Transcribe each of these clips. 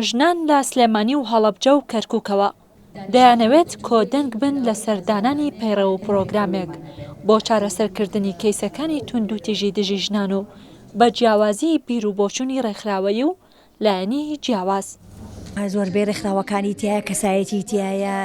ژنان لە سلێمانی و هەڵەبجە و کەرکوکەوە دەیانەوێت کۆدەنگ بن لەسەر دانانی پەیڕەو و پرۆگرامێک بۆ چارەسەرکردنی کەیسەکانی توندوتیژی دژی ژنان و بە جیاوازی بیروبۆچونی ڕێکخراوەیی و لایەنی جیاواز. زۆربەی ڕێکخراوەکانی تیایە، کەسایەتی تیایە،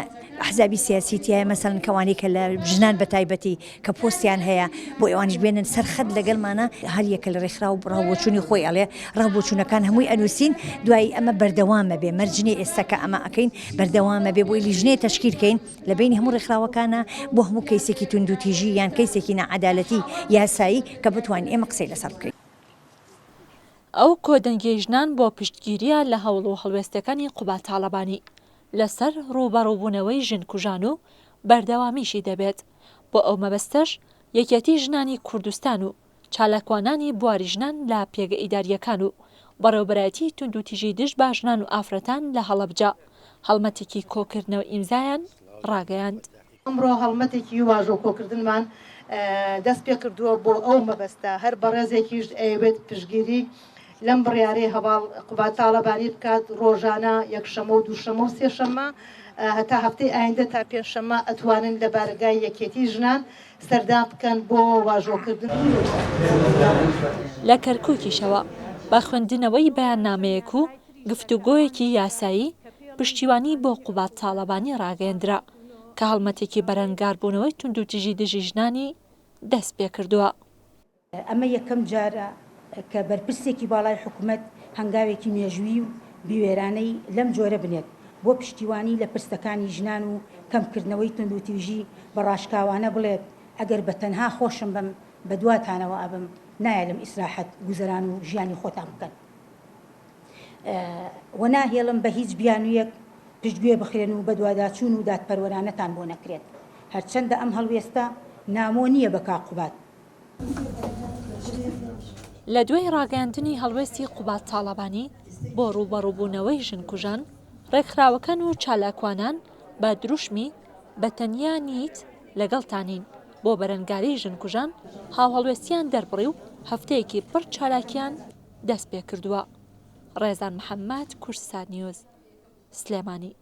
ئەحزابی سیاسی تیایە، مەسەلەن کەوانەی کە لە ژنان بە تایبەتی کە پۆستیان هەیە بۆ ئەوانیش بێنن سەر خەت لەگەڵمانە، هەر یەکە لە ڕێکخراو ڕاوبۆچوونی خۆی ئەڵێ، ڕاوبۆچوونەکان هەمووی ئەنووسین، دوایی ئەمە بەردەوامە بێ، مەرج نییە ئێستا کە ئەمە ئەکەین بەردەوامە بێ، بۆی لیژنەیە تەشکیل کەین لە بەینی هەموو ڕێکخراوەکانە بۆ هەموو کەیسێکی توندوتیژی یان کەیسێکی ناعەدالەتی یاسایی کە بتوانین ئێمە قسەی لەسەر بکەین. ئەو کۆدەنگیەی ژنان بۆ پشتگیریە لە هەوڵ و هەڵوێستەکانی قوباد تاڵەبانی لەسەر ڕووبەڕووبوونەوەی ژنکوژان و بەردەوامیشی دەبێت، بۆ ئەو مەبەستەش یەکێتی ژنانی کوردستان و چالاکوانانی بواری ژنان لە پێگە ئیدارییەکان و بەڕێوەبەرایەتی توندوتیژی دژ بە ژنان و ئافرەتان لە هەڵەبجە هەڵمەتێکی کۆکردنەوە ئیمزایان ڕاگەیاند. ئەمڕۆ هەڵمەتێکی واژۆ کۆکردنمان دەست پێکردووە بۆ ئەو مەبەستە، هەر بەڕێزێکیش ئەیەوێت پشتگیری لەم بڕیارەی هەڤاڵ قوباد تاڵەبانی بکات، ڕۆژانە یەکشەممە و دووشەممە و سێشەممە هەتا هەفتەی ئایندە تا پێنجشەممە ئەتوانن لە بارەگای یەکێتی ژنان سەردان بکەن بۆ واژۆکردن. لە کەرکوکیشەوە بە خوێندنەوەی بەیاننامەیەک و گفتوگۆیەکی یاسایی پشتیوانی بۆ قوباد تاڵەبانی ڕاگەیەندرا. کە هەڵمەتێکی بەرەنگاربوونەوەی توندوتیژی دژی ژنانی دەستپێکردووە. ئەمە یەکەم جارە کە بەرپرسێکی باڵای حکومەت هەنگاوێکی مێژوویی و بوێرانەی لەم جۆرە بنێت بۆ پشتیوانی لە پرسەکانی ژنان و کەمکردنەوەی توندوتیژی، بە ڕاشکاوانە بڵێت ئەگەر بە تەنها خۆشم بم بە دواتانەوە ئەبم، نایەلم ئیسراحەت گوزەران و ژیانی خۆتان بکەن. و ناهێڵم بە هیچ بیانوویەک پشتگوێ بخرێن و بەدواداچوون و دادپەروەرانەتان بۆ نەکرێت. هەرچەندە ئەم هەڵوێستە نامۆ نییە بە کاک قوباد. لە دوای ڕاگەیاندنی هەڵوێستی قوباد تاڵەبانی بۆ ڕووبەڕووبوونەوەی ژنکوژان، ڕێکخراوەکان و چالاکوانان بە دروشمی، بە تەنیا نیت، لەگەڵتانین، بۆ بەرەنگاریی ژنکوژان هاوهەڵوێستییان دەربڕی و هەفتەیەکی پڕ چالاکییان دەستپێکردووە. ڕێزان محەمەد، کوردسات نیوز، سلێمانی.